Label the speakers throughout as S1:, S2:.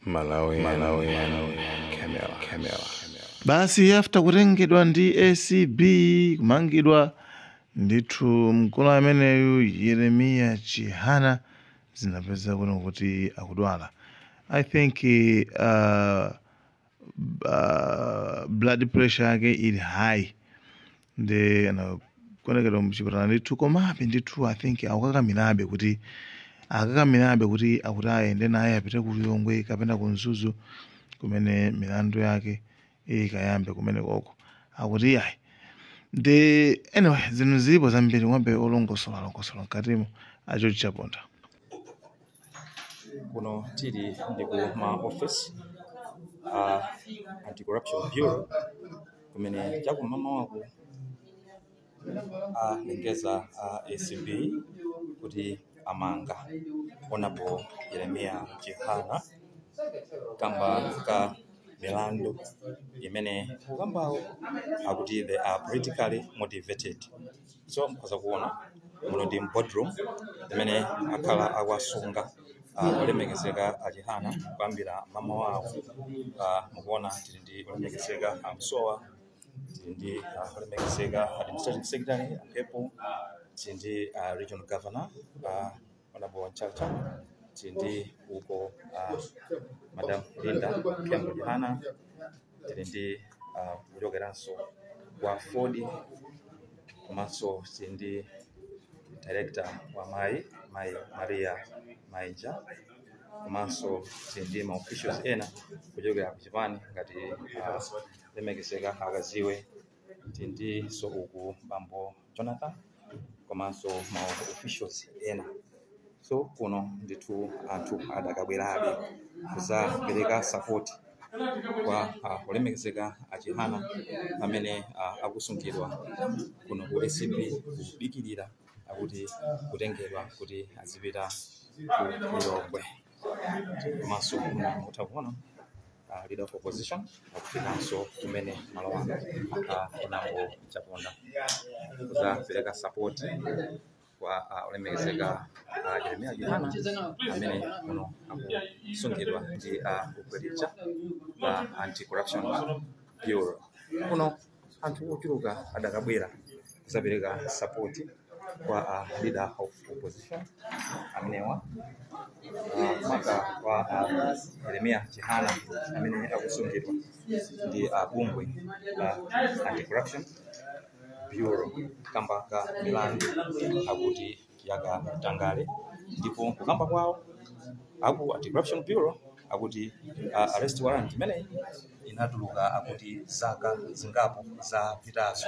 S1: Malawi, Malawi, Camera, Camera.
S2: Basi, after kutengedwa ndi ACB, kumangidwa ndithu mkulu ameneyu Yeremiya Chihana, zinapeza kuno kuti akudwala. I think blood pressure yake ili high, ndi anakonekedwa mchipatala ndithu. Komabe ndithu, I think akakakamirabe kuti akuti ayende naye, apite ku Lilongwe kapena ku Mzuzu, kumene milandu yake ikayambe kumene koko. Akuti yayi. Ndi anyway, zinthu zilipo zambiri, ng'ombe olongosola longosola mkatimo acho Chaponda.
S3: Kuno tili ndi ku ma office a Anti-Corruption Bureau, kumene chakum'mamawaku alengeza a ACB kuti amanga Honorable Yeremiya Chihana kamba ka milandu imene kukambawo akuti they are politically motivated. So mukhoza kuona muno ndi boardroom imene akhala akuwasunga olemekezeka a Chihana kuyambira mamawawo. Mukuona tili ndi olemekezeka amsowa, tili ndi olemekezeka administrative secretary apepo, tili ndi regional governor Honorable Chacha, tili ndi uko Madam Linda Kembo Chihana, tili ndi kuchokeranso kwa AFORD, komanso tili ndi director wa mayi, Mayi Maria Maija, komanso tili ndi ma officials ena kuchokera ku chipani ngati lemekezeka akaziwe, tili ndinso uku bambo Jonathan, komanso ma officials ena. So kuno ndithu anthu adakabwerabe kuzapereka support kwa olemekezeka achihana amene akusungidwa kuno ku ACB, kudikirira akuti kutengedwa kuti azipita ku Lilongwe. Komanso muno mutha kuona leader of opposition akufikanso kumene malo ano, Honorable Chaponda, kuzapereka support kwa olemekezeka Jeremiah Chihana amene kuno akusungidwa ndi bungwe la Anti-Corruption Bureau. Kuno anthu ochuluka adakabwera kuzapereka support kwa leader of opposition amenewa, maka kwa Jeremiah Chihana amene akusungidwa ndi bungwe la Anti-Corruption Bureau kamba ka milandu akuti yakatangale. Ndipo kukamba kwawo aku Anti-Corruption Bureau akuti arrest warrant imeneyi inatuluka akuti zaka zingapo zapitazo.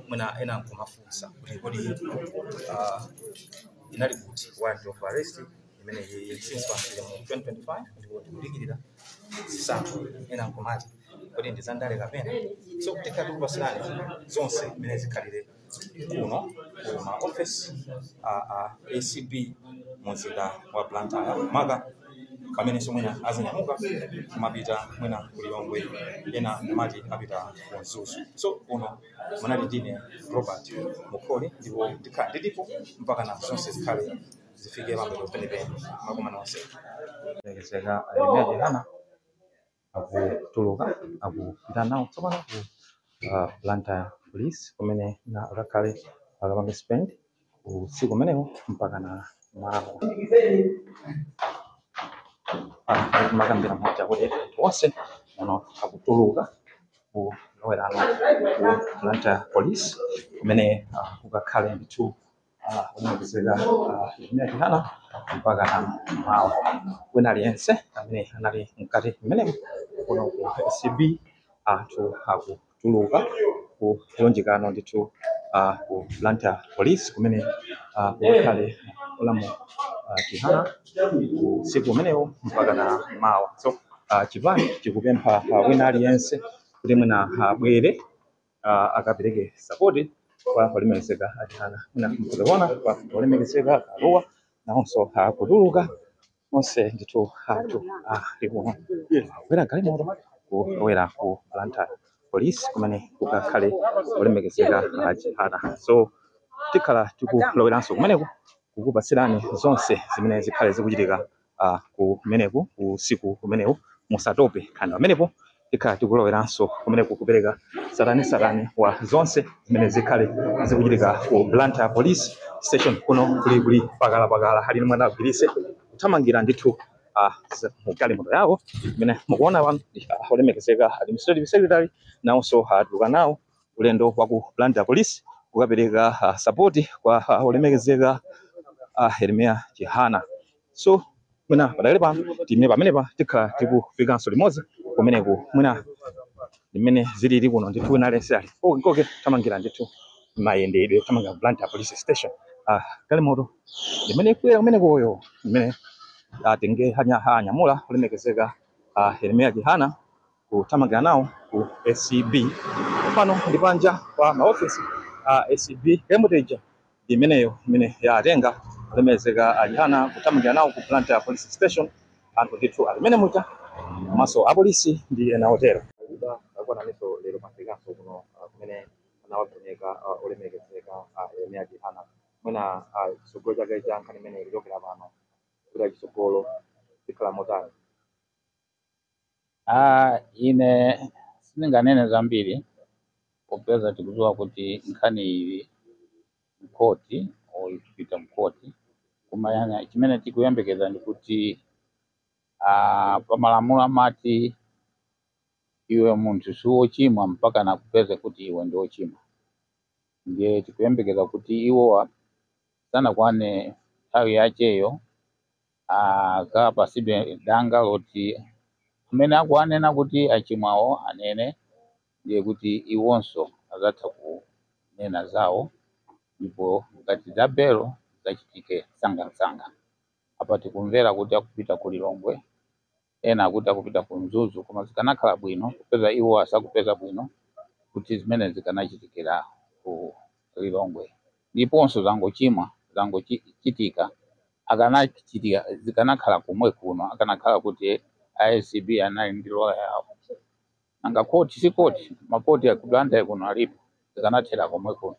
S3: Mwina ena nkumafunsa kuti kodi inali kuti warrant of arrest imeneyi since pamene mu 2025, ndipo tikudikirira zisankho? Ena nkumati kodi ndi zandale kapena? So tikhala tikupasirani zonse imene zikhalire kuno ku ma office a ACB mu mzinda wa Blantyre, maka pamenenso mwina azinyamuka kumapita mwina ku Lilongwe, ena kumati apita ku Mzuzu. So kuno munali ndine Robert Mukholi, ndipo ndikhala ndilipo mpaka na zonse zikhale zifike pambuyo penipeni. Makomana onse. Lekezeka Yeremiya Chihana akutuluka, akupita nawo tsopano ku Blantyre Police, kumene na akakhale akapange spend usiku umenewo mpaka na mawa. Makambira moja kuti anthu onse muno akutuluka kulowerano ku Blantyre Police, kumene kukakhale ndithu olemekezeka Yeremiya Chihana mpaka na mawa. Wina aliyense amene anali mkati mmenemo kuno ku ACB, anthu akutuluka kulonjekano ndithu ku Blantyre Police, kumene kukakhale olamu Chihana usiku umenewo mpaka na mawa. So chipani chikupempha wina aliyense kuti mwina abwere akapereke support kwa olemekezeka achihana. Mwina mkuzaona kwa olemekezeka alowa nawonso akutuluka onse ndithu. Anthu ali kuno kukwera galimoto kulowera ku Blantyre Police, kumene kukakhale olemekezeka achihana. So tikhala tikuloweranso kumeneko kukupatsirani zonse zimene zikhale zikuchitika kumeneku usiku kumenewu. Musatope khani pamenepo, tikhala tikuloweranso kumeneko kupereka satani wa zonse zimene zikhale zikuchitika ku Blantyre Police Station. Kuno kuli pakalapakala, ali mwana agwirise kuthamangira ndithu mu galimoto yawo imene mukuona pano. Olemekezeka administrative secretary nawonso atuluka nawo ulendo wa ku Blantyre Police kukapereka support kwa olemekezeka Yeremiya Chihana. So mwina padakale pano time pamenepa tikhala tikufikanso limodzi kumeneku. Mwina limene zilili kuno ndithu, wina aliyense ali koke thamangira ndithu mayendedwe, thamangira Blantyre Police Station. Galimoto limene ikwera kumenekoyo limene atenge anyamula olemekezeka Yeremiya Chihana kuthamangira nawo ku ACB. Pano ndi panja pa maofisi a ACB. Galimoto ija ndi imeneyo imene yatenga olemekezeka a Chihana kuthamangira nawo ku Blantyre Police Station. Anthu ndithu alimene mucha komanso apolisi ndi ena otero. Akuonaniso lero mafikanso kuno kumene anawagoneka olemekezeka Yeremiya Chihana. Mwina chitsogolo chake cha nkhani imene kuchokera pano kupita chitsogolo chikhala motani?
S4: Ine sindinganene zambiri popeza tikudziwa kuti nkhani ili mkhoti or ikupita mkhoti, koma yani chimene tikuyembekeza ndi kuti pamalamulo amati iwe munthu siwochimwa mpaka nakupeze kuti iwe ndi wochimwa. Ndiye tikuyembekeza kuti iwowa sanakwane nthawi yacheyo akapasidwe danga loti amene akuanena kuti achimwawo anene, ndiye kuti iwonso azatha kunena zawo, ndipo ngati za belo zachitike msangamsanga. Apa tikumvera kuti akupita ku Lilongwe, ena akuti akupita ku Mzuzu, koma zikanakhala bwino kupeza iwo asakupeza bwino kuti zimene zikanachitikira ku Lilongwe. Ndiponso zangochimwa zangochitika, akanachitika zikanakhala kumwe kuno, akanakhala kuti ACB anali ndi loya yawo. Nanga koti si koti, makoti aku Blantyre kuno alipo, zikanathera komwe kuno.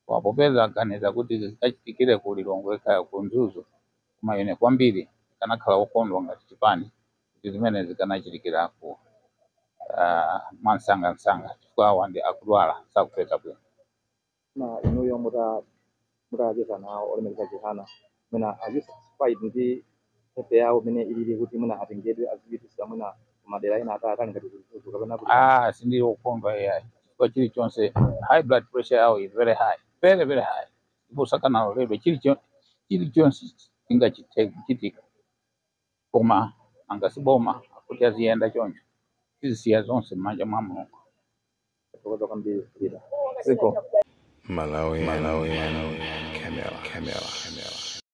S4: Koma popeza aganiza kuti zikachitikire ku Lilongwe kaya ku Mzuzu, koma ine kwambiri kanakhala wokondwa ngati chipani kuti zimene zikanachitikira ku mwansangamsanga, chifukwa awa ndi akudwala, sakupeza bwino.
S3: Na inuyo mutacheza nawo olemekezeka Chihana, mwina are you satisfied ndi health yawo imene ilili, kuti mwina atengedwe azipitisa mwina kumadera ena atali ngati ku kapena kuti?
S4: Sindili wokondwa iyayi, chifukwa chilichonse high blood pressure yawo is very high, very very high, ndipo sakanaloledwe. Chilichonse chingachitika, koma angasiboma akuti aziyenda choncho, tizisiya zonse m'manja mwa Mulungu.
S3: Tathokoza kwambiri leader ziko.
S1: Malawi, Malawi, Camera, Camera, Camera.